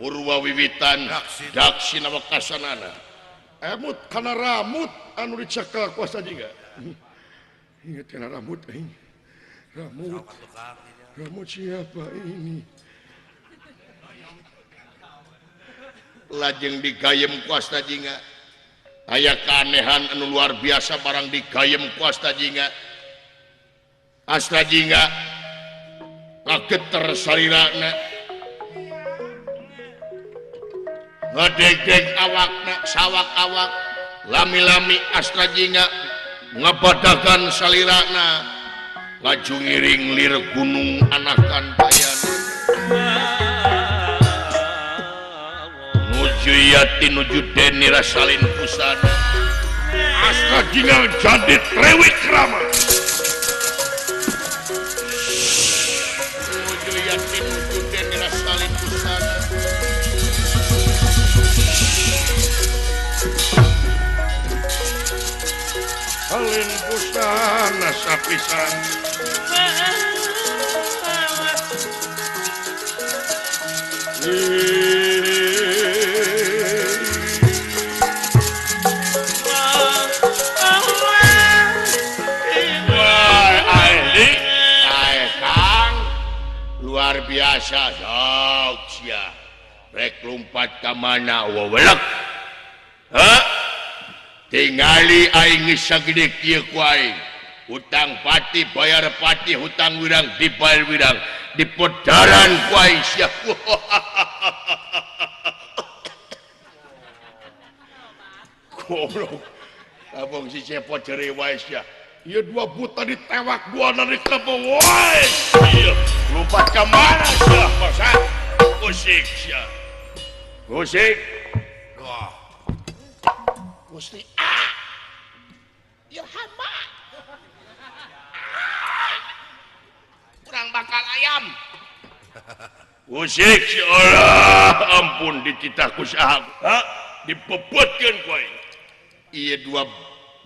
Purwa wiwitan Daksina wekasanana. Emut kana ramut anu dicekel ku Astra jingga. Ingat kana ramut aing. Ramut. Ramut siapa ini? Lajeng digayem ku Astra jingga. Aya keanehan anu luar biasa barang digayem ku Astra jingga. Astra jingga kageter salirana. Ngedegdeg awakna sawak awak lami-lami Astra jingga ngabadagan salirana. Laju ngiring lir gunung anakan bayana. Nuju yati nuju deni rasalin pusana. Astra jingga jadi Triwikrama. Nuju yati nuju deni rasalin pusana. pisan nasa pisan luar biasa sok sia rek lumpat ka mana wewelek ha tingali aing geus sagede kieu ku aing hutang pati bayar pati hutang wirang dibayar wirang dipodaran ku aing sia. Goblok abong si cepot jere wae sia. Ieu dua buta ditewak dua dari kebo wae. Lompat ke mana sia bangsa? Usik sia. Usik. Wah. Gusti ah. Ieu hamba. Kurang bakal ayam. Usik si Allah ampun dititah ku saha. Ha? Dipepetkeun ku aing. Ieu dua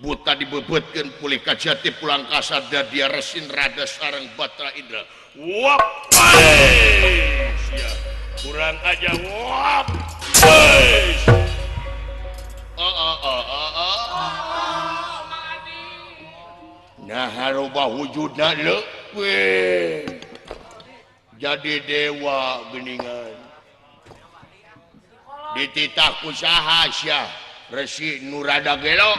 buta dibebetkeun pulih ka jati pulang kasada dia resin rada sareng Batra Indra. Wap sia. Kurang aja wap. Oh oh oh oh oh. Nah harobah wujudna leuh we. Jadi dewa geuningan. Dititah ku saha sia? Resi Nurada Gelo.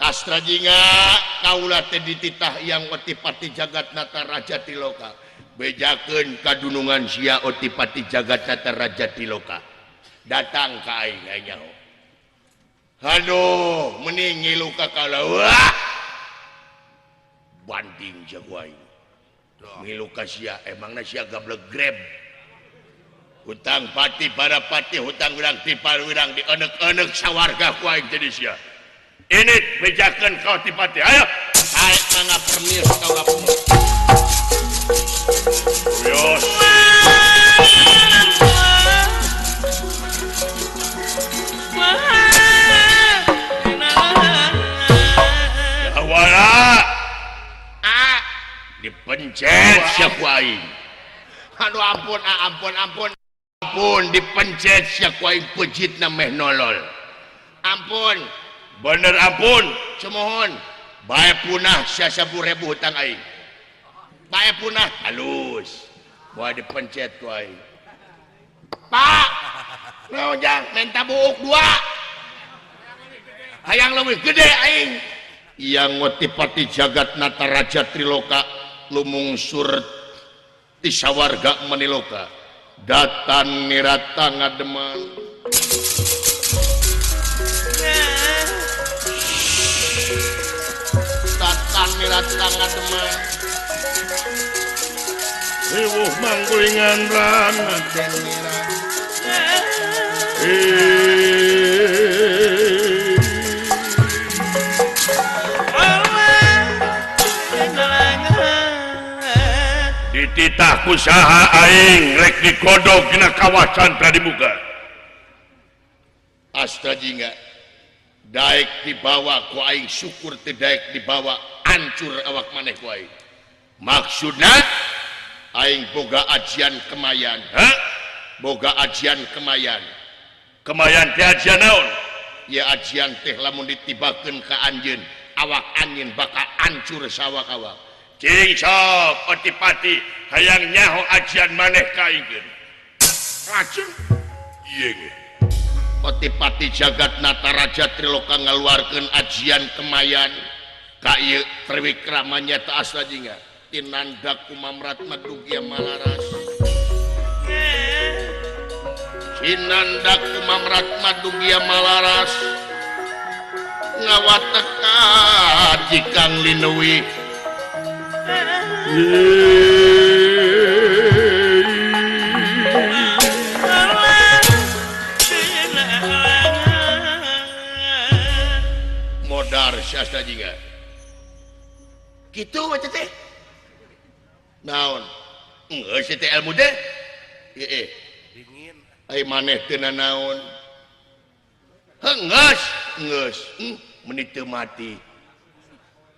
Astra jingga kaula teh dititah yang otipati jagat nata raja tiloka bejakeun kadunungan sia otipati jagat nata raja tiloka datang ka aing nyaho aduh mending ngilu ka kaula wah banding jago aing ngilu ka sia emangna sia gablek grab hutang pati para pati hutang wirang tipar wirang dienek-enek sawarga ku aing jadi sia. Ini bejakan kau tipati, ayo. Hai mangga permis kau gapung. Yos. Awala. Ah, dipencet siapa aing. Aduh ampun, ah, ampun, ampun. Ampun dipencet siapa aing pejitna meh nolol. Ampun. Bener ampun, semohon. Bae punah sia 10.000 hutang aing. Bae punah halus. Moal dipencet ku aing. Pak, naon jang menta buuk 2. Hayang leuwih gede aing. Yang ngotipati jagat nata raja triloka lumungsur ti sawarga maniloka. Datan nirata ngademan. Ngademan riwuh manggulingan rana dititah ku saha aing rek digodog dina kawasan Pradimuka. Astra jingga daek dibawa ku aing syukur teu daek dibawa hancur awak maneh ku aing. Maksudna aing boga ajian kemayan. Ha? Boga ajian kemayan. Kemayan teh ajian naon? Ya ajian teh lamun ditibakeun ka anjeun, awak anjeun bakal hancur sawak-awak. Cing sok otipati hayang nyaho ajian maneh ka aing. Lajeng ieu ge. Otipati jagat nata raja triloka ngaluarkeun ajian kemayan. Ka ieu Triwikrama nyata asla jingga tinanda kumamrat madugia malaras. Tinanda kumamrat madugia malaras ngawateka jikang linewi. Modar sia jingga. Gitu aja teh. Naon? Geus teh ilmu teh. Heeh. Dingin. Ai maneh teu nanaon. Heunggeus, geus. Menit teu mati.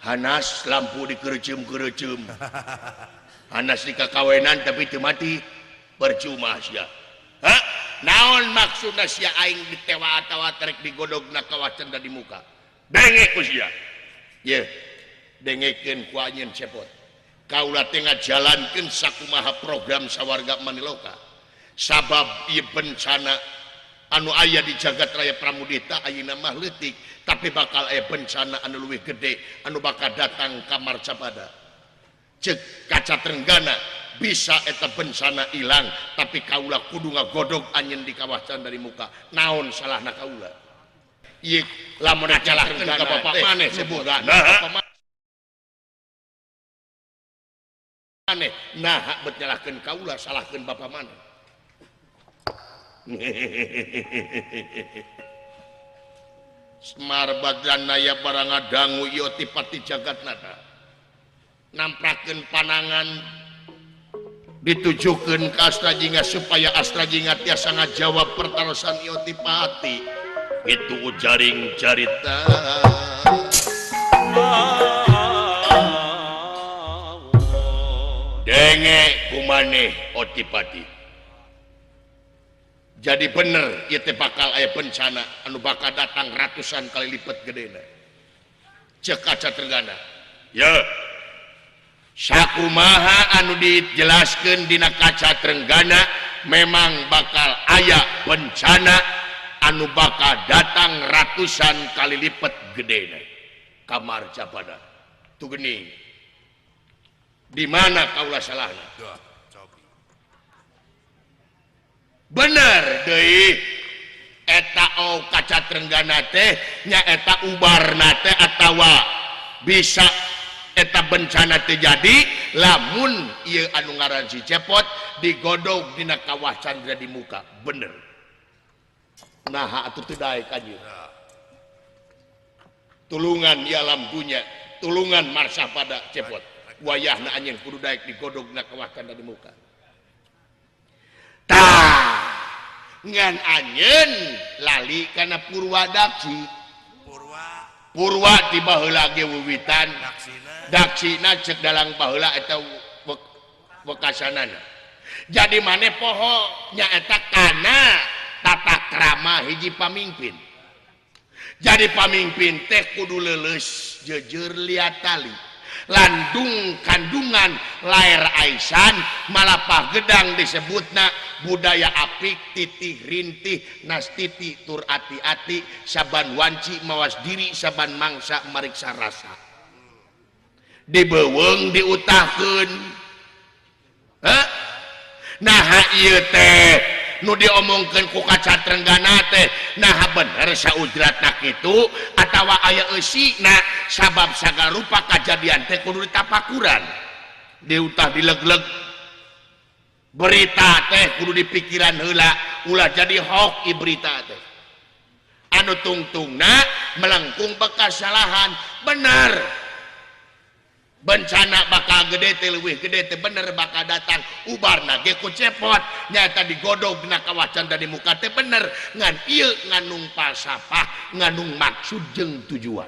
Hanas lampu dikerecem-kerecem. Hanas di kakawenan tapi teu mati. Percuma sia. Hah? Naon maksudna sia aing ditewa atawa terek digodogna kawah canda di muka. Dengek ku sia. Ye. Dengekeun ku anjeun cepot. Kaula teh ngajalankeun sakumaha program sawarga Maniloka. Sabab ieu bencana anu aya di jagat raya Pramudita ayeuna mah leutik, tapi bakal aya bencana anu leuwih gede anu bakal datang ka Marcapada. Ceuk kaca Trenggana bisa eta bencana ilang, tapi kaula kudu ngagodog anjeun di kawah canda di muka. Naon salahna kaula? Ieu lamun nyalahkeun ka bapak maneh sebut. Maneh nah bet nyalahkeun kaula, salahkeun bapak maneh. Semar Badranaya barang ngadangu ieu Otipati Jagatnata. Namprakeun panangan ditujukeun ka Astrajinga supaya Astrajinga tiasa ngajawab pertarosan ieu Otipati. Itu ujaring carita. Denge kumaneh Otipati. Jadi bener ieu teh bakal aya bencana anu bakal datang ratusan kali lipat gedena. Ceuk kaca Trenggana. Ya. Sakumaha anu dijelaskeun dina kaca Trenggana memang bakal aya bencana anu bakal datang ratusan kali lipat gedena. Ka Marcapada. Tu geuning. Di mana kaula salahna? Bener deui eta o kaca Trenggana teh nyaeta ubarna teh atawa bisa eta bencana teh jadi lamun ieu anu ngaran si Cepot digodog dina kawah candra di muka. Bener. Naha atuh teu daek anjeun. Tulungan ieu alam dunya, tulungan Marcapada Cepot. Wayahna anjeun kudu daek digodog dina kawah candra di muka. Tah ngan anjeun lali kana Purwadaksi. Purwa di baheula ge wiwitan daksina ceuk dalang baheula eta wekasanana. Jadi maneh poho nyaeta kana tata krama hiji pamimpin. Jadi pamimpin teh kudu leuleus jeujeur liat tali. Landung kandungan lair aisan malapah gedang disebutna budaya apik titih rintih nastiti tur ati-ati saban wanci mawas diri saban mangsa mariksa rasa dibeuweung diutahkeun. Hah? Naha ieu teh nu diomongkeun ku kaca Trenggana teh naha bener saujratna kitu atawa aya eusina sabab sagarupa kajadian teh kudu ditapakuran diutah dileg-leg berita teh kudu dipikiran heula ulah jadi hoax ieu berita teh anu tungtungna melengkung bekas salahan. Bener bencana bakal gede teh leuwih gede teh bener bakal datang ubarna ge ku Cepot nyaeta digodog dina kawah canda di muka teh bener ngan ieu nganung falsafah nganung maksud jeung tujuan.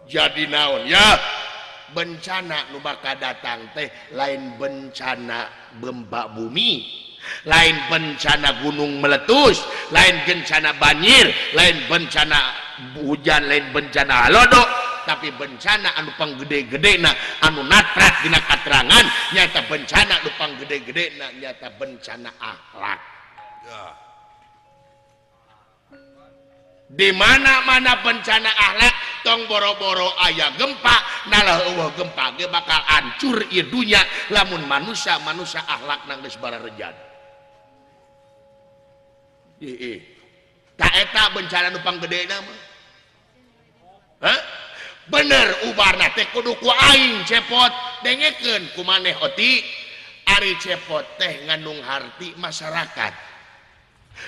Jadi naon ya bencana nu bakal datang teh lain bencana gempa bumi, lain bencana gunung meletus, lain bencana banjir, lain bencana hujan, lain bencana halodo, tapi bencana anu panggede-gedena anu natrat dina katerangan nyata bencana anu panggede-gedena nyata bencana akhlak. Di mana-mana bencana akhlak tong boro-boro aya gempa, nalah eueuh gempa ge bakal hancur ieu dunya lamun manusia-manusia akhlakna geus bararejan. Ih, tak eta bencana nu panggedena mah. Hah? Bener ubarna teh kudu ku aing Cepot, dengekeun ku maneh Oti, ari Cepot teh ngandung harti masyarakat.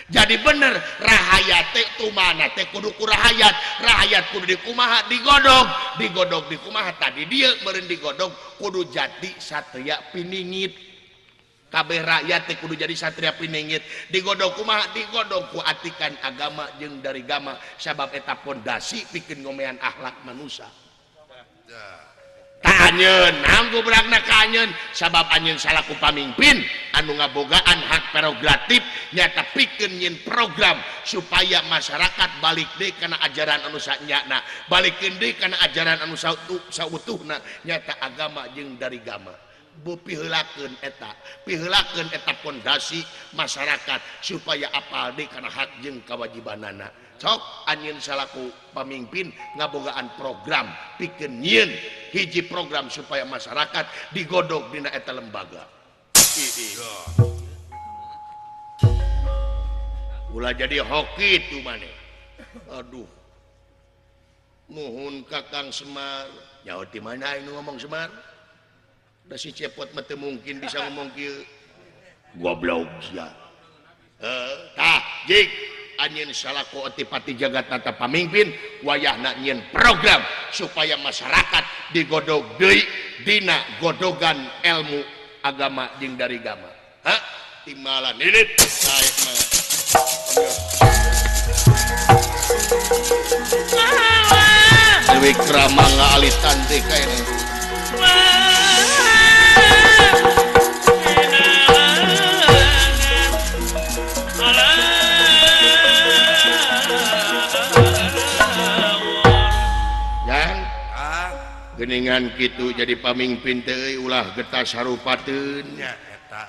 Jadi bener rahayat teh tumana teh kudu ku rahayat, rahayat kudu dikumaha digodog, digodog dikumaha tadi dieu meureun digodog kudu jati satria piningit. Kabeh rakyat teh kudu jadi satria piningit. Digodog kumaha? Digodog ku atikan agama jeung dari gama sabab eta pondasi pikeun ngomean akhlak manusia. Ta anjeun, naon gubrakna ka anjeun? Sabab anjeun salaku pamimpin anu ngabogaan hak prerogatif nyata pikeun nyieun program supaya masyarakat balik deui kana ajaran anu sanyana, balikeun deui kana ajaran anu sautuhna nyata agama jeung dari gama. Bu piheulakeun eta pondasi masyarakat supaya apal deui kana hak jeung kawajibanana. Sok anjeun salaku pamimpin ngabogaan program pikeun nyieun hiji program supaya masyarakat digodog dina eta lembaga. Ulah jadi hoki tuh maneh. Aduh. Nuhun Kakang Semar. Nyaho di mana anu ngomong Semar? Da si Cepot mah teu mungkin bisa ngomong kieu. Goblok sia. Tah jik anjeun salaku otipati jagat tata pamimpin wayahna nyieun program supaya masyarakat digodog deui dina godogan ilmu agama jeung dari gama. Ha? Timbalan ini sae mah. Wikrama ngaalitan teh kaena. Geningan kitu jadi pamimpin teh ulah getas harupateun,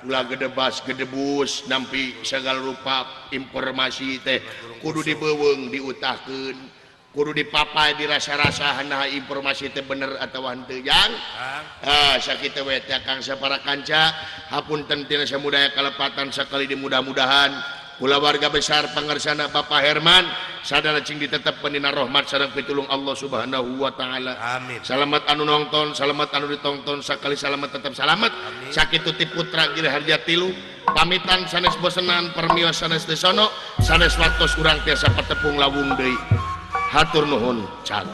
ulah gedebas gedebus nampi segala rupa informasi teh kudu dibeuweung diutahkeun, kudu dipapai dirasa-rasa nah informasi teh bener atawa henteu jang. Ah sakitu we teh Kang sapara kanca, hapunten tina samudaya kalepatan sakali dimudah-mudahan kulawarga besar pangersana Bapak Herman sadaya cing ditetepkeun dina rahmat sareng pitulung Allah Subhanahu wa taala. Amin. Salamat anu nonton, salamat anu ditonton, sakali salamat tetep salamat. Sakitu ti putra Giri Harja tilu pamitan sanes bosenan permios sanes desono sanes waktos urang tiasa patepung lawung deui. Hatur nuhun cag.